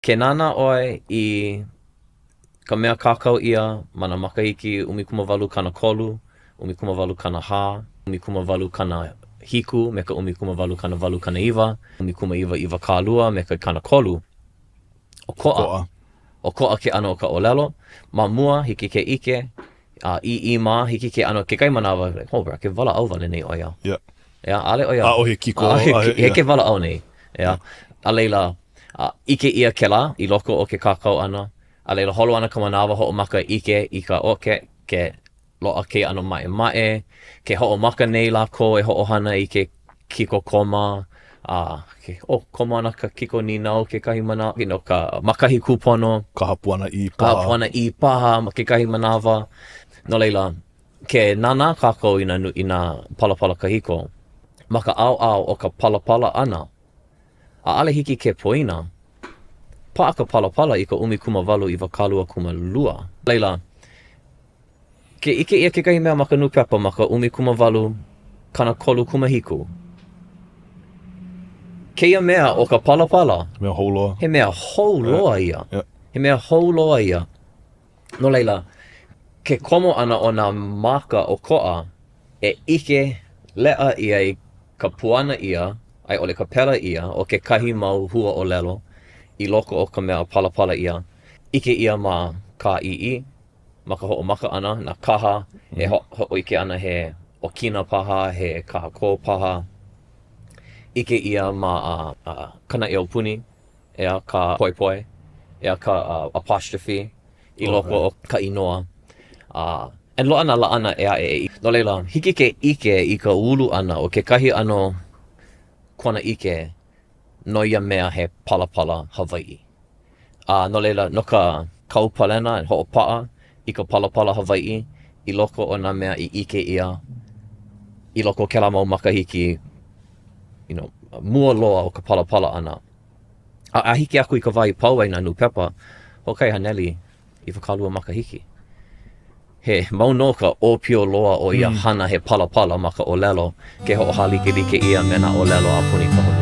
Ke nānā ʻoe i ka mea kākau ʻia ma nā makahiki 1833, 1840, 1847 me ka 1889, 1920 me ka 30, ʻokoʻa. ʻOkoʻa ke ʻano o ka ʻōlelo. Ma mua, hiki ke ʻike, a ʻĪʻī mā, hiki ke ʻano kekahi manawa, like, oh, ke walaʻau wale nei ʻo ia. Yeah. ʻEā, ʻaʻole ʻo ia. ʻAʻohe kiko. ʻAʻohe, he ke walaʻau nei. ʻEā. A laila, a ʻike ʻia kēlā i loko o ke kākau ʻana, a laila holo ana ka manawa hoʻomaka ʻike i ka ʻo ke, ke loaʻa kēia ʻano maʻemaʻe, ke hoʻomaka nei lākou e hoʻohana i ke kiko koma, a ke, oh, komo ana ka kiko nīnau kekahi manawa, you know, ka, ma kahi kūpono. Ka puanaʻī paha. Ka puanaʻī paha ma kekahi manawa. No laila, ke nānā kākou i nā, i nā palapala kahiko, ma ka ʻaoʻao o ka palapala ʻana, ʻaʻole hiki ke poina, paʻa ka palapala i ka 18 22. Laila, Ke ʻike ʻia kekahi mea ma ka nūpepa ma ka 18 37, kēia mea ʻo ka palapala, He mea hou loa. He mea hou loa ia. He mea hou loa ia. No laila, ke komo ʻana o nā maka ʻokoʻa e ʻike leʻa ʻia i ka puana ʻia a i ʻole ka pela ʻia o kekahi mau hua ʻōlelo i loko o ka mea palapala ʻia, ʻike ʻia ma ka ʻīʻī, ma ka hoʻomaka ʻana, nā kaha e hōʻike ana he ʻokina paha, he kahakō paha. ʻIke ʻia ma ka Naʻi Aupuni, ʻeā, ka poepoe, ʻeā, ka apostrophe i loko o ka inoa. A and loaʻa nā laʻana ʻē aʻe. No laila, hiki ke ʻike i ka ulu ʻana o kekahi ʻano kuanaʻike no ia mea he palapala Hawaiʻi. A no laila, no ka kaupalena e hoʻopaʻa i ka palapala Hawaiʻi i loko o nā mea i ʻike ʻia i loko o kēlā mau makahiki you know, mua loa o ka palapala ʻana. A, a hiki aku i ka wā i pau ai nā nūpepa, hoʻokahi haneli 20 makahiki. He mau nō ka ʻōpio loa o ia mm. hana he palapala ma ka ʻōlelo ke hoʻohālikelike ʻia me nā ʻōlelo a puni ka honua.